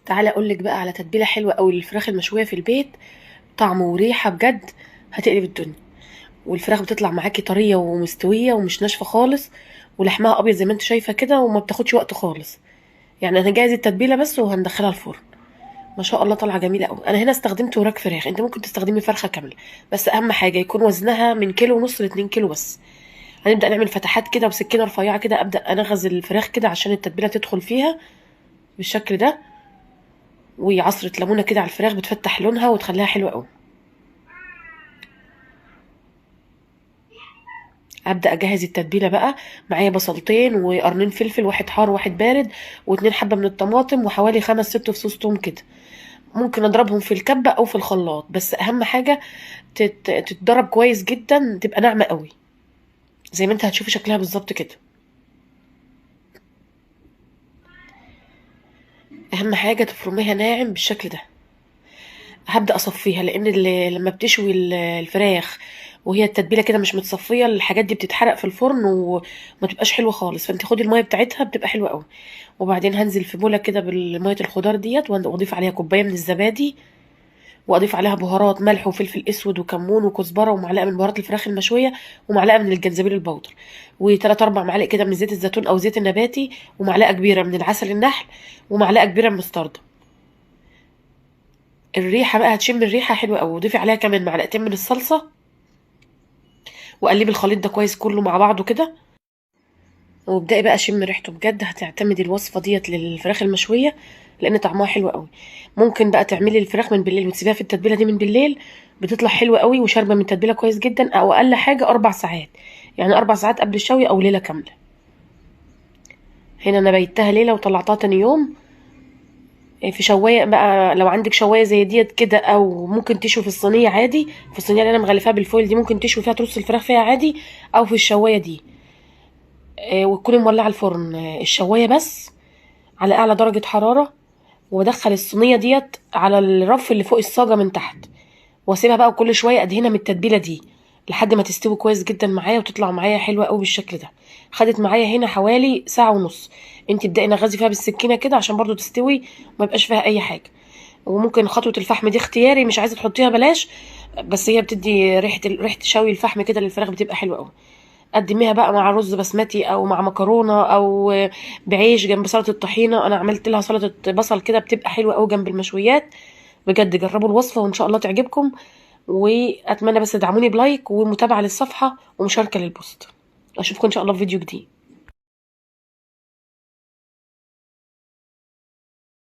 تعالى اقول لك بقى على تتبيله حلوة قوي للفراخ المشويه في البيت، طعم وريحه بجد هتقلب الدنيا. والفراخ بتطلع معاكي طرية ومستويه ومش ناشفة خالص، ولحمها ابيض زي ما انت شايفه كده، وما بتاخدش وقت خالص. يعني انا جاهز التتبيله بس وهندخلها الفرن. ما شاء الله طالعه جميلة قوي. انا هنا استخدمت وراك فراخ، انت ممكن تستخدمي فرخة كاملة، بس اهم حاجة يكون وزنها من 1.5 كيلو ل2 كيلو بس. هنبدا نعمل فتحات كده بسكينة رفيعة كده، ابدا انغز الفراخ كده عشان التتبيله تدخل فيها بالشكل ده. وعصره ليمونه كده على الفراخ بتفتح لونها وتخليها حلوة قوي. هبدا اجهز التتبيله بقى. معايا بصلتين وقرنين فلفل، واحد حار وواحد بارد، واتنين حبه من الطماطم، وحوالي 5 6 فصوص توم كده. ممكن اضربهم في الكبه او في الخلاط، بس اهم حاجة تتضرب كويس جدا، تبقى ناعمة قوي زي ما انت هتشوفي شكلها بالظبط كده. اهم حاجة تفرميها ناعم بالشكل ده. هبدا اصفيها، لان لما بتشوي الفراخ وهي التتبيله كده مش متصفيه، الحاجات دي بتتحرق في الفرن وما تبقاش حلوة خالص. فانت خدي المية بتاعتها بتبقى حلوة قوي. وبعدين هنزل في بوله كده بالمية الخضار ديت، واضيف عليها كوباية من الزبادي، واضيف عليها بهارات، ملح وفلفل اسود وكمون وكزبره، ومعلقة من بهارات الفراخ المشويه، ومعلقة من الجنزبيل البودر، وثلاث اربع معالق كده من زيت الزيتون او زيت النباتي، ومعلقة كبيرة من العسل النحل، ومعلقة كبيرة من مستردة. الريحة بقى هتشم الريحة حلوة قوي. وضيفي عليها كمان معلقتين من الصلصه، وقلبي الخليط ده كويس كله مع بعضه كده، وابدأي بقى شم ريحته. بجد هتعتمدي الوصفة ديت للفراخ المشويه لان طعمها حلو قوي. ممكن بقى تعملي الفراخ من بالليل وتسيبيها في التتبيله دي من بالليل، بتطلع حلوة قوي وشاربه من التتبيله كويس جدا، او اقل حاجة 4 ساعات، يعني 4 ساعات قبل الشوي او ليلة كاملة. هنا انا بيتها ليلة وطلعتها تاني يوم في شوايه بقى. لو عندك شوايه زي ديت كده، او ممكن تشوي في الصينية عادي، في الصينية اللي انا مغلفاها بالفويل دي ممكن تشوي فيها، ترص الفراخ فيها عادي، او في الشوايه دي. وتكوني مولعه الفرن، الشوايه بس على اعلى درجه حرارة، وادخل الصينية ديت على الرف اللي فوق الصاجه من تحت، واسيبها بقى كل شوية ادهنها من التتبيله دي لحد ما تستوي كويس جدا معايا وتطلع معايا حلوة قوي بالشكل ده. خدت معايا هنا حوالي 1.5 ساعة. انت ابدأي نغزي فيها بالسكينة كده عشان برضو تستوي وما يبقاش فيها اي حاجة. وممكن خطوة الفحم دي اختياري، مش عايزه تحطيها بلاش، بس هي بتدي ريحه شوي الفحم كده للفراخ، بتبقى حلوة قوي. قدميها بقى مع رز بسمتي او مع مكرونه او بعيش جنب سلطة الطحينه. انا عملت لها سلطة بصل كده بتبقى حلوة قوي جنب المشويات. بجد جربوا الوصفة وان شاء الله تعجبكم، واتمنى بس تدعموني ب like ومتابعة للصفحه ومشاركة لل post. اشوفكم ان شاء الله في فيديو جديد.